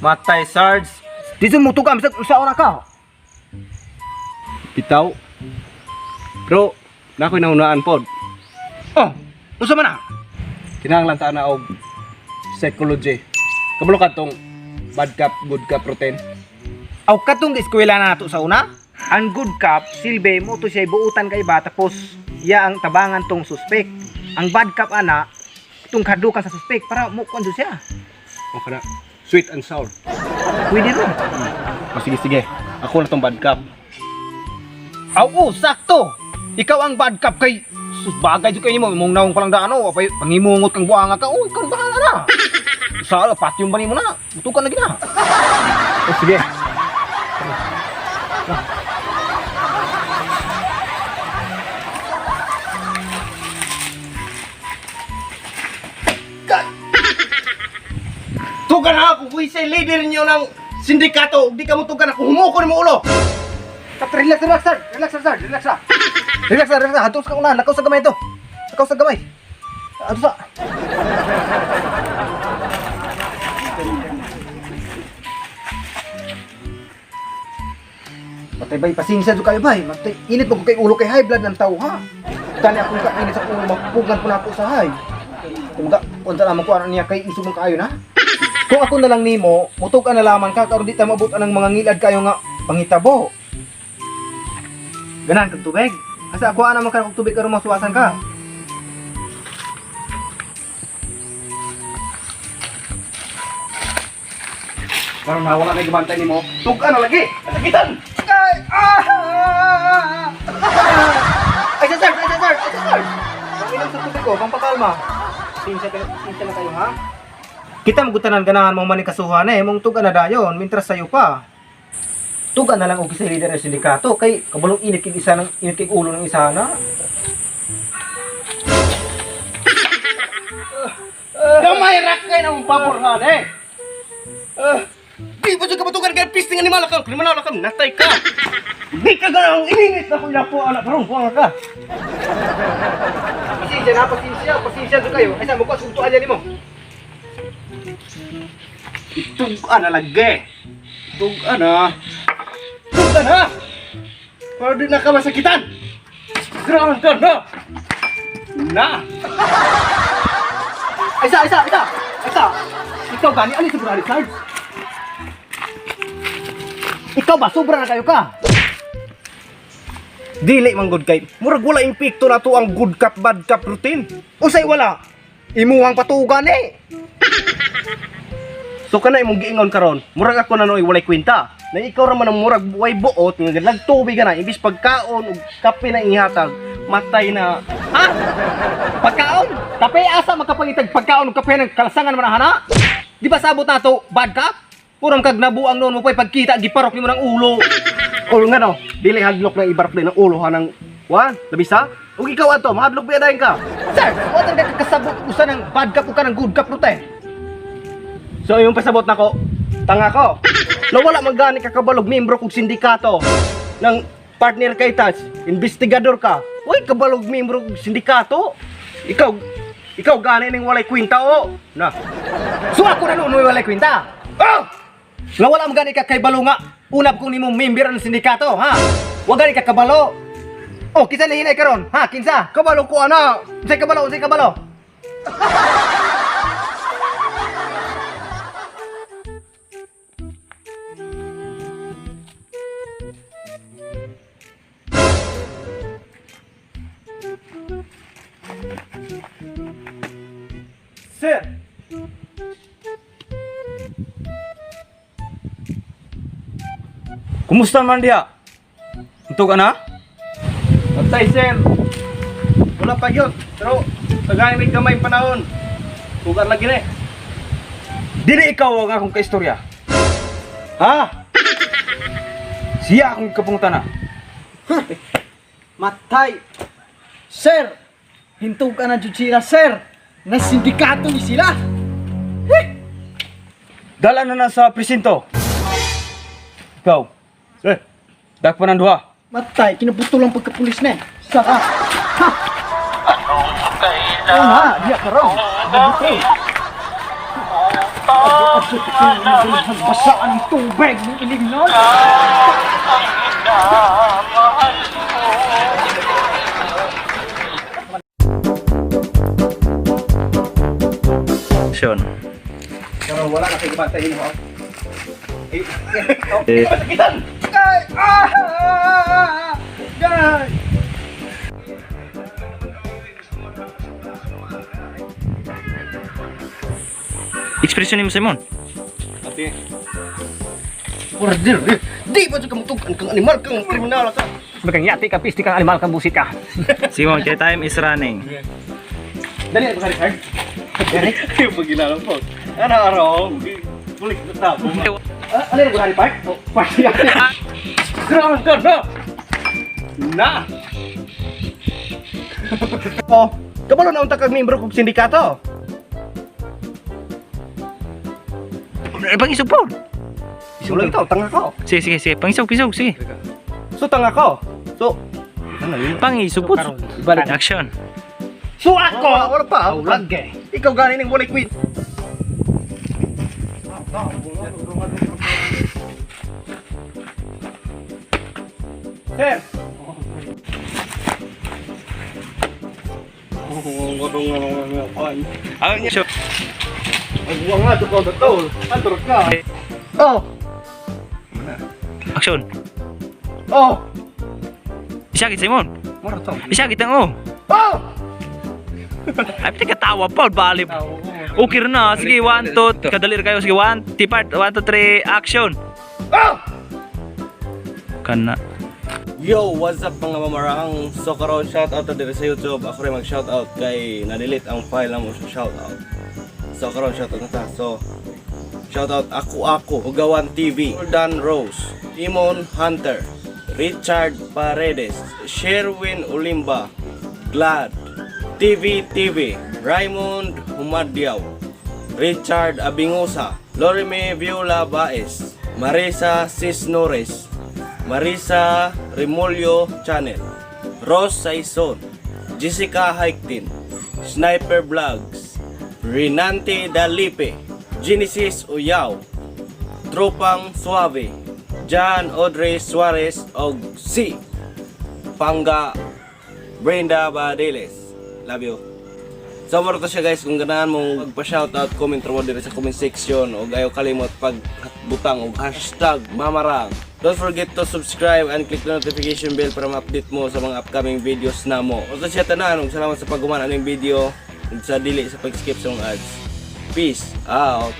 Matay, Sarge. Dito mo tuga bisag usa ora ka. Bitaw. Pero na ako'y nahunaan pod. Oh, unsa man na? Kinahanglan ta na og psychology. Kabalo ka tong bad cup, good cup routine. Aw katong eskwela na nato sa una? Ang good cop, silbi mo to siya buutan kay ba tapos iya ang tabangan tong suspect. Ang bad cop ana tong kadukan sa suspect para mo kuan siya. O kana, sweet and sour. Pwede ro. O sige sige, ako na tong bad cup. Aw, oh, sakto. Ikaw ang bad cop kay sus bagay jud kay nimo imong naong palang daan oh, apay pangimungot kang buanga ka. Oh, ikaw bahala na. Sa patyon ba nimo na? Mutukan na gina. O sige. Tugan na ako, kung isa'y leader niyo ng sindikato, ug di ka mo tugan ako, humuko ni mo ulo. Kap, relax, relax, sir. Relax, sir, sir. Relax, sir. Relax, sir, relax. Hadto sa una, lakaw sa gamay to. Lakaw sa gamay. Hadto sa. Patay bay, pasensya jud kayo bay. Matay, init mo kay ulo kay high blood ng tao ha. Tani akong kainit sa ulo, mapugan po na ako sa high. Kumaga, unsa naman ko ano niya kay isog mong kaayo na. Kung ako na lang nimo, mutug na laman ka karon di ta maabot ang mga ngilad kayo nga pangitabo. Ganahan kag tubig. Asa ako ana man ka og tubig karon masuwasan ka. Karon na wala na gibantay nimo, tugan na lagi. Sakitan. Ay! Ah! Ay, sir, sir, ay, sir, ay, sir. Panginom sa tubig ko, pampakalma. Pasensya kayo, pasensya na kayo ha. Kita mo gutanan ganahan mo man ni kasuhan eh, mong tugan na dayon, mintras sayo pa. Tugan na lang og sa leader ng sindikato kay kabulong init kig isa ng init kig ulo ng isa na. Gamay ra kay nang paborhan eh. Di ba ka matugan kay pisting animal ka, kriminal ka, natay ka. Di ka ganang ininit na ko ilapo anak parang buang ka. Pasensya na, pasensya, pasensya jud kayo. Ay sa mo ko suntuan nimo. Tugan na lagi. Tugan na. Tugan na. Para di na ka masakitan. Grabe ka na. Na. Ay isa, isa, isa. Isa. Ikaw gani ali sobra ni Sarge. Ikaw ba sobra na kayo ka? Dili man good kay. Murag wala impikto na to ang good cup bad cup routine. Usay wala. Imuhang patugan eh. So kana imong giingon karon, murag ako na noy walay kwenta. Na ikaw ra man ang murag way buot nga nagtubig ka na imbis pagkaon ug kape na ihatag, matay na. Ha? Pagkaon? Kape asa makapangitag pagkaon ug kape ng kalasangan man hana? Di ba sabot nato bad ka? Purong kag nabuang noon mo pa'y pagkita giparok nimo ng ulo. O nga no, dili hadlok na ibarok din ang ulo ha ng wan, labisa. Ug ikaw ato, mahadlok ba dayon ka? Sir, wa talaga ka kasabot usa ng bad cup ug ka ng good cup rute. So imong pasabot nako, tanga ko. Nawala man gani ka kabalog membro kog sindikato ng partner kay Tats, investigador ka. Uy, kabalog membro kog sindikato. Ikaw, ikaw gani ning walay kwenta o. Na. So ako na noon walay kwenta. Ah! Nga wala mo gani ka kay balo nga unab kong nimong member ng sindikato, ha? Wa gani ka kabalo. Oh, kinsa na hinay karon? Ha, kinsa? Kabalo ko ana. Unsay kabalo, unsay kabalo? Sir. Kumusta man diha? Unto ka na? Patay, sir. Wala pa yun. Pero, tagay may gamay panahon. Tugan lagi na eh. Dili ikaw ang akong kaistorya. Ha? Siya akong kapungtana. Matay! Sir! Hintog ka na jud sila, sir! Na sindikato ni sila! Dala na na sa presinto. Ikaw, Sir. dakpan ang duha. Matay, kinabuto lang pagkapulis na eh. Saka! Ha! Oo na, diya ka raw. Kinabuto. Basa ang tubig ng ilim nun. Action. Pero wala na kayo bantay mo. Eh. Masakitan! Ay! Ah! Gay! Expression ni mo, Simon. Ate. Order. Di ba ka mutugan kang animal kang kriminal ka? Magang yati ka, pisti kang animal kang busit ka. Simon, kay time is running. Dali ako sa Richard. Paginalang po. Ano araw? Bulik na tabo. Ah, ano yung Gurari Park? Oh, park yan. Grabe na! Na! Oh, kabalo na unta kag membro kog sindikato. Eh, pangisog po. Isulang ikaw, tanga ko. Sige, sige, sige. Pangisog, pisog, sige. So tanga ko. So ano yun? Pangisog po. Ibalik. Action. So ako! Wala, wala pa. Ulag eh. Ikaw gani ning walay quit. Sir! Action. Ang nga to ko to. Antor ka. Oh, Action. oh. Isagit, Simon. Mura to. Isagit ang oh. Oh! Ay, pati katawa pa. Bali. Okay na. Sige, one, two. Kadalir kayo. Sige, one, tipart. One, two, three. Action. Oh! Kana. Yo, what's up mga mamarang? So karon shoutout to diri sa YouTube. Ako rin mag-shoutout kay na-delete ang file namo sa shoutout. So karon shoutout na ta. So shoutout ako ako, Ugawan TV, Jordan Rose, Timon Hunter, Richard Paredes, Sherwin Olimba, Glad, TV TV, Raymond Humadyaw, Richard Abingosa, Lorime Viola Baez, Marisa Cisnores, Marisa Remolio Channel, Rose Saison, Jessica Haiktin, Sniper Vlogs, Rinante Dalipe, Genesis Uyaw, Tropang Suave, John Audrey Suarez og si Pangga Brenda Badeles. Love you. So moro to siya guys, kung ganahan mo magpa-shoutout, comment mo diri sa comment section og ayaw kalimot pag butang og #mamarang. Don't forget to subscribe and click the notification bell para ma-update mo sa mga upcoming videos na mo. Moro to siya tanan, ug salamat sa paghuman aning video ug sa dili sa pag-skip sa mga ads. Peace out.